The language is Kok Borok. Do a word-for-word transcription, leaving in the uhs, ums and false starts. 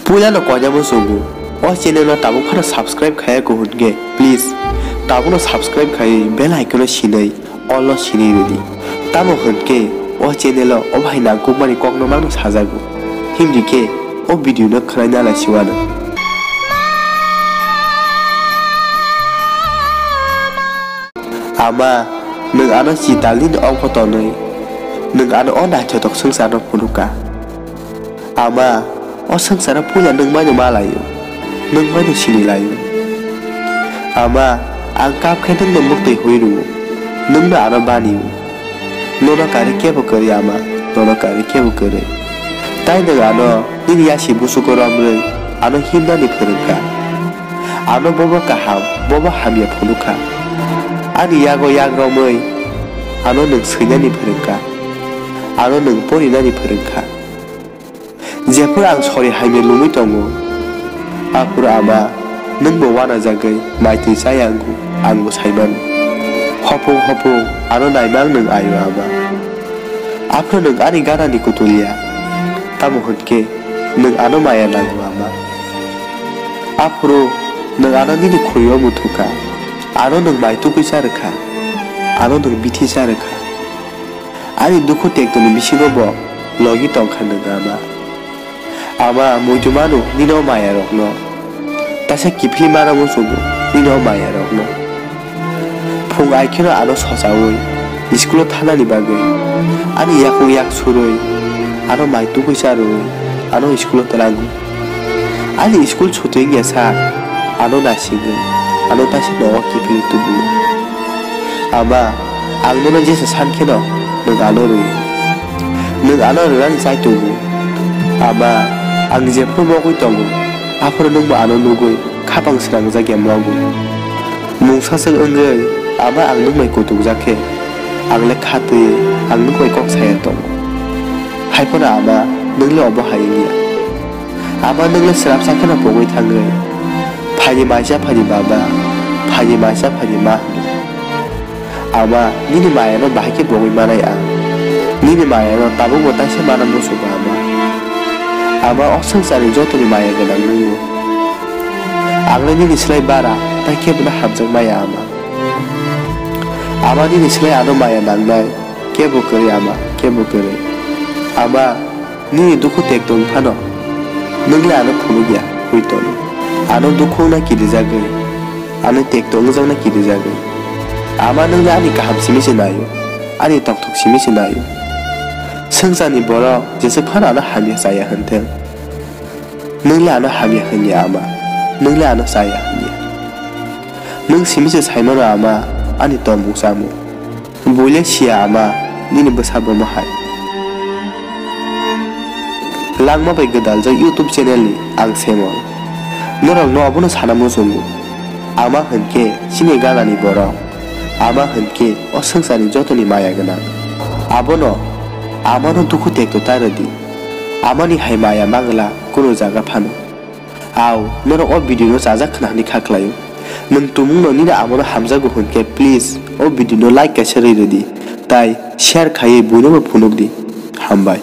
Puilano koinamo chungo, o channel no tabuk phano subscribe khaiya ko hwnkhe, please, tabukno subscribe khaiwi bell icon no sinwi all no sinwi rwdi. Tamo hwnkhe o channel o obo hai nangkukmani kokno mangno sajago. Himdi khe o video no khwnaina lai siwano. Ama, nwng ano chital nini ongkho tonwi, nwng ano o naithotok swngcharno phunukha. Ama, o swngcharo puila nwng baino ma laio, nwng baino sini laio. Ama, ang kap khe nwngno mwktwi hui rwo, nwngno ano banio. Nono karwi kebo kwrwi ama, nono karwi kebo kwrwi. Tai nwng ano nini yasi busugo romrwi ano himnani phwrwngkha. Ano bobo kaham, bobo hamya phunukha. Ani yago yak romwi ano nwng swinani phwrwngkha. Ano nwng porinani phwrwngkha. Jephru ang sori hamya lungwi tongo, aphuru ama nwngbo uanajagwi maitwi chaya wngo, angbo saimano. Hopung hopung ano naimang nwng ayo ama. Aphuru nwng ani ganani kutulya, tamo hwnkhe nwng ano maya nango ama. Aphuru nwng ano nini khuriyo muthukha, ano nwng mai tugwi cha rwkha, ano nwng bithi cha rwkha. Ani dukhu tektoni bisingo bo logi tongkha nwng ama. Ama, muitu mano nini o maya rokno. Taisa kiphilwi mano muchungo nini o maya rokno. Phung ai kheno ano sochaui school o thanani bagwi, ani yakung yak surui, ano mai tugwi charwi, ano school o twlango. Ani school chuti wngya sa, ano naisingwi, ano taisa nogo kiphilwi tubuo. Ama, ang nono jesa san kheno nwng ano rwo. Nwng ano rwnani chai tubuo. Ama, ang jephru mogwi tongo, aphuru nwngbo ano nugwi khapang srangjakya mogo. Mungsaswk wngwi ama ang nwng bai kutukjak khe, ang le kha twiwi ang nwng bai kok saya tongo. Hai phano ama, nwng le obo hai wngya. Ama nwng le swrapsa kheno pogwi thangwi, phaidi maisa phaidi baba, phaidi maisa phaidi ma hwnwi. Ama, nini mayano bahai khe pogwi manai ang. Nini mayano tabukbo taisa mana muchungo ama. Ama, o swngcharni jotoni maya gwnang nwng. Ang le nini slai bara tai kebono hamjak maya ama. Ama, nini slai ano maya nangnai kebo kwrwi ama, kebo kwrwi. Ama, nini dukhu tekto wng phano nwng le ano phunukya hui tono. Ano dukhu wngna kirijagwi, ano tekto wngjakna kirijagwi. Ama, nwng le ani kaham simi se naio, ani tokthok simi se naio. Swngcharni borok jeswk phano ano hamya chaya hwn thung. Nwng le ano hamya hwnya ama, nwng le ano chaya hwnya. Nwng simi se saimano ama ani tongmung chamung. Buile siya ama nini bwsa bomo hai. Langma bai gwdaljak YouTube channel ni ang Semol. Norok no obono sana muchungo. Ama hwnkhe chini ganani borok. Ama hwnkhe o swngcharni jotoni maya gwnang. Abono, amano dukhu tekto ta rwdi. Amani hai maya mangla kunu jaga phano. Au, norok o video no chajak khna hwnwi kha khlaio. Nwng tumungno nini amano hamjago hwnkhe please o video no like kaisa rwi rwdi. Tai share khaiwi buinobo phunukdi. Hambai.